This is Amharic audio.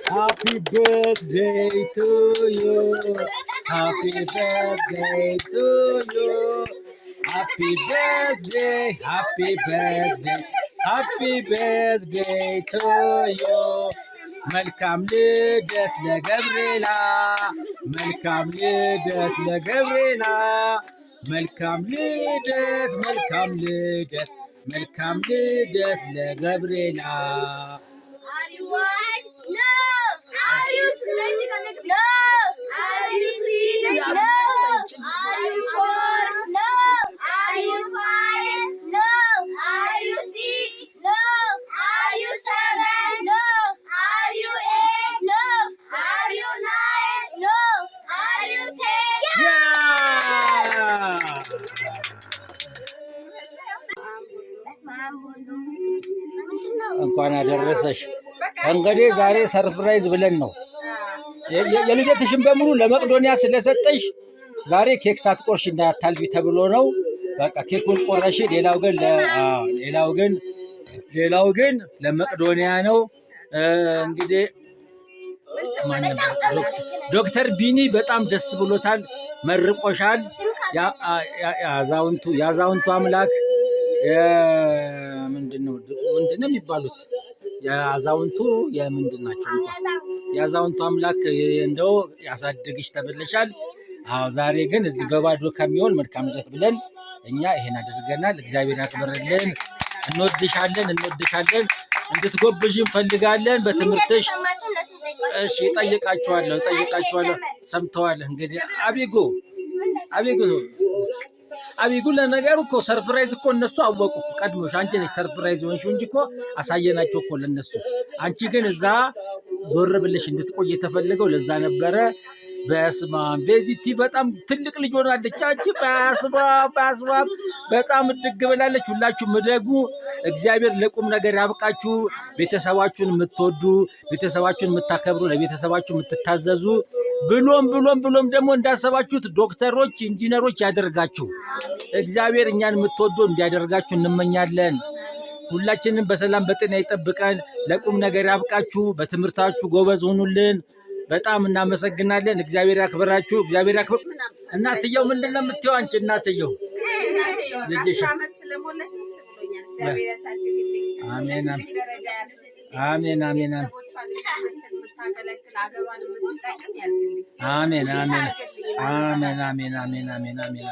Happy birthday to you. Happy birthday to you. Happy birthday, happy birthday, happy birthday to you. መልካም ልደት ለገብርኤላ፣ መልካም ልደት ለገብርኤላ፣ መልካም ልደት፣ መልካም ልደት፣ መልካም ልደት ለገብርኤላ። Are you one? No. Are you two? No. Are you three? No. Are you four? No. Are you five? No. Are you six? No. Are you seven? No. Are you eight? No. Are you nine? No. Are you 10? Yeah! በስመ አብ ወወልድ ወመንፈስ ቅዱስ። ምንድን ነው? እንኳን አደረሰሽ። እንግዲህ ዛሬ surprise ብለን ነው የልደትሽን በሙሉ ለመቅዶኒያ ስለሰጠሽ ዛሬ ኬክ ሳትቆርሽ እንዳታልፊ ተብሎ ነው። በቃ ኬኩን ቆረሽ። ሌላው ግን አዎ፣ ሌላው ግን ለመቅዶኒያ ነው። እንግዲህ ማን ነበር? ዶክተር ቢኒ በጣም ደስ ብሎታል፣ መርቆሻል። የአዛውንቱ አምላክ ምንድን ነው የሚባሉት? የአዛውንቱ የምንድን ናቸው? የአዛውንቱ አምላክ እንደው ያሳድግሽ ተብለሻል። አዎ፣ ዛሬ ግን እዚህ በባዶ ከሚሆን መልካም ልደት ብለን እኛ ይሄን አድርገናል። እግዚአብሔር ያክብርልን። እንወድሻለን፣ እንወድሻለን። እንድትጎብዥ እንፈልጋለን በትምህርትሽ። እንደተሰማችሁ እነሱን ጠይቋቸው። እሺ፣ እጠይቃችኋለሁ፣ እጠይቃችኋለሁ። ሰምተዋል። እንግዲህ አቢጉ፣ አቢጉ፣ አቢጉ፣ ለነገሩ እኮ surprise እኮ እነሱ አወቁ እኮ ቀድሞሽ። አንቺ ነሽ surprise ሆንሽው እንጂ እኮ አሳየናቸው እኮ ለነሱ። አንቺ ግን እዛ ዞር ብለሽ እንድትቆይ የተፈለገው ለዛ ነበረ። በስማም፣ ቤዚቲ በጣም ትልቅ ልጅ ሆናለች። አንቺ በስማም፣ በስማም፣ በጣም እድግ ብላለች። ሁላችሁም እደጉ። እግዚአብሔር ለቁም ነገር ያብቃችሁ። ቤተሰባችሁን የምትወዱ፣ ቤተሰባችሁን የምታከብሩ፣ ለቤተሰባችሁ የምትታዘዙ፣ ብሎም ብሎም ብሎም ደግሞ እንዳሰባችሁት ዶክተሮች፣ ኢንጂነሮች ያደርጋችሁ። እግዚአብሔር እኛን የምትወዱ እንዲያደርጋችሁ እንመኛለን። ሁላችንም በሰላም በጤና ይጠብቀን። ለቁም ነገር ያብቃችሁ። በትምህርታችሁ ጎበዝ ሁኑልን። በጣም እናመሰግናለን። እግዚአብሔር ያክብራችሁ። እግዚአብሔር ያክብር። እናትየው ምንድን ነው የምትይው አንቺ? እናትየው ልጅሽ 10 ዓመት ስለሞላሽ ደስ ብሎኛል። እግዚአብሔር ያሳድግልኝ። አሜን። ለትልቅ ደረጃ ያድርስልኝ። አሜን፣ አሜን። ቤተሰቦቿን የምታገለግል፣ አገሯን የምትጠቅም ያድርግልኝ። አሜን፣ አሜን፣ አሜን፣ አሜን፣ አሜን፣ አሜን፣ አሜን፣ አሜን።